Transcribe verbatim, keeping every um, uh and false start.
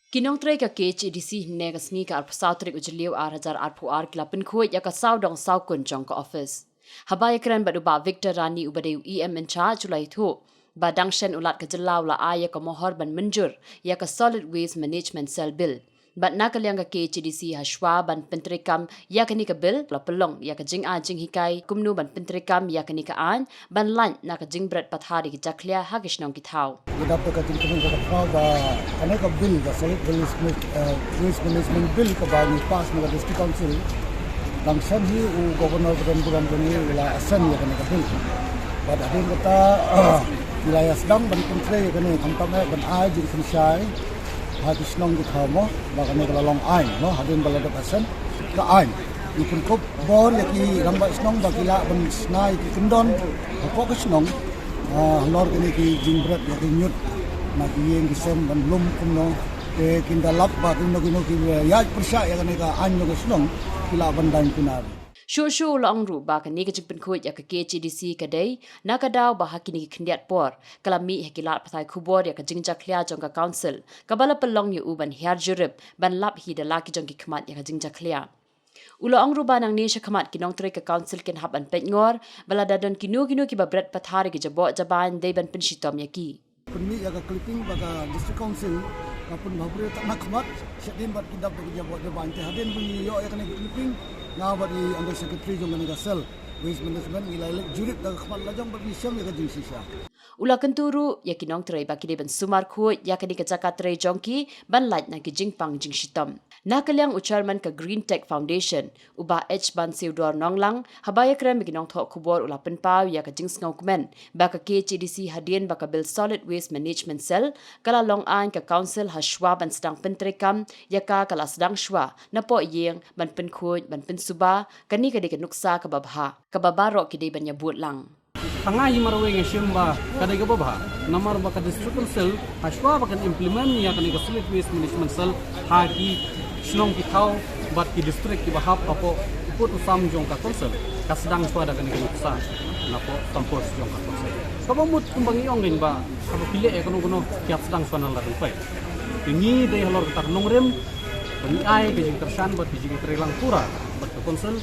Ki nongtrei ka K H A D C hynne ka sngi ka arphew saw tarik u Jylliew ar hajar arphew ar ki la pynkhuid ïa ka sawdong sawkun jong ka office. Haba ïakren bad u Bah Victor Rani uba dei u E M in charge u la ïathuh ba dang shen u Lat ka jylla u la ai ïa ka mohor ban mynjur ïa ka Solid Waste Management Cell Bill. Bad na ka liang ka K H A D C ha shuwa ban pyntreikam ïa kane ka bill, la pynlong ïa ka jingai jinghikai kumno ban pyntreikam ïa kane ka aiñ ban lait na ka jingbret pathar ïa ki jakhlia ha ki shnong ki thaw. Ki dap da ka jingkmen ka khraw ba kane ka bill, ka Solid Waste, eh, Waste Management Bill kaba ngi pass na ka District Council, dang shen hi u Governor ba don burom jong ngi u la assent ïa kane ka bill. Bad hadien kata, eh, ngi la ïa sdang ban pyntrei ïa kane, khamtam eh ban ai jingpynshai ha ki shnong ki thaw mo ba kane ka la long aiñ mo, hadien ba la dep assent ka aiñ. Ngi pynkup bor ïa ki rangbah shnong ba ki lah ban shna ïa ki kyndon hapoh ka shnong, ah, halor kine ki jingbret ïa ki ñiut na ki ïing ki sem ban lum kumno. Te kin da lap ba kino kino ki ïaid pyrshah ïa kane ka aiñ jong ka shnong ki lah ban daiñ kunar. Shuh shuh u la ong ruh ba kane ka jingpynkhuid ïa ka K H A D C ka dei na ka daw ba ha kine ki khyndiat por ka la mih ha ki lad pathai khubor ïa ka jingjakhlia jong ka council, kaba la pynlong ïa u ban hiar jurip ban lap hi da la ki jong ki khmat ïa ka jingjakhlia. U la ong ruh ba nangne shakhmat ki nongtrei ka council kin hap ban peit ngor ba lada don kino kino kiba bret pathar ïa ki jaboh jabaiñ dei ban pynshitom ïa ki. Pynmih ïa ka clipping ba ka District Council ka pynbha briew tang na khmat, shadien bad ki dap da ki jaboh jabaiñ. Te hadien ba ngi ïoh ïa kane ka clipping, nga bad i Under Secretary jong kane ka cell Waste Management ngi la leit jurip da ka khmat lajong bad ngi shem ïa ka jingshisha. U la kyntu ruh ïa ki nongtrei ba ki dei ban sumar khuid ïa kane ka jaka trei jong ki ban lait na ki jingpang jingshitom. Na ka liang u Chairman ka Green Tech Foundation, u Bah H Bansiewdor Nonglang, haba ïakren bad ki nongthoh khubor u la pynpaw ïa ka jingsngewkmen ba ka K H A D C hadien ba ka bill Solid Waste Management Cell ka la long aiñ ka council ha shuwa ban sdang pyntreikam ïa ka, ka la sdang shuwa napoh ïing ban pynkhuid ban pynsuba. Kane ka dei ka nuksa kaba bha kaba baroh ki dei ban ïa bud lang. Tang nga hi marwei nga shem ba ka dei kaba bha, namar ba ka District Council ha shuwa ba kan implement ïa kane ka Solid Waste Management Cell ha ki shnong ki thaw bad ki district kiba hap hapoh u pud u sam jong ka council, ka sdang shuwa da kane ka nuksa napoh campus jong ka council. Kaba mut kumba ngi ong kein ba haba ki leh ïa kano kano ki hap sdang shuwa na la dang pei. Te ngi dei halor kata ka nongrim ba ngi ai ka jingkyrshan bad ka jingtreilang pura bad ka council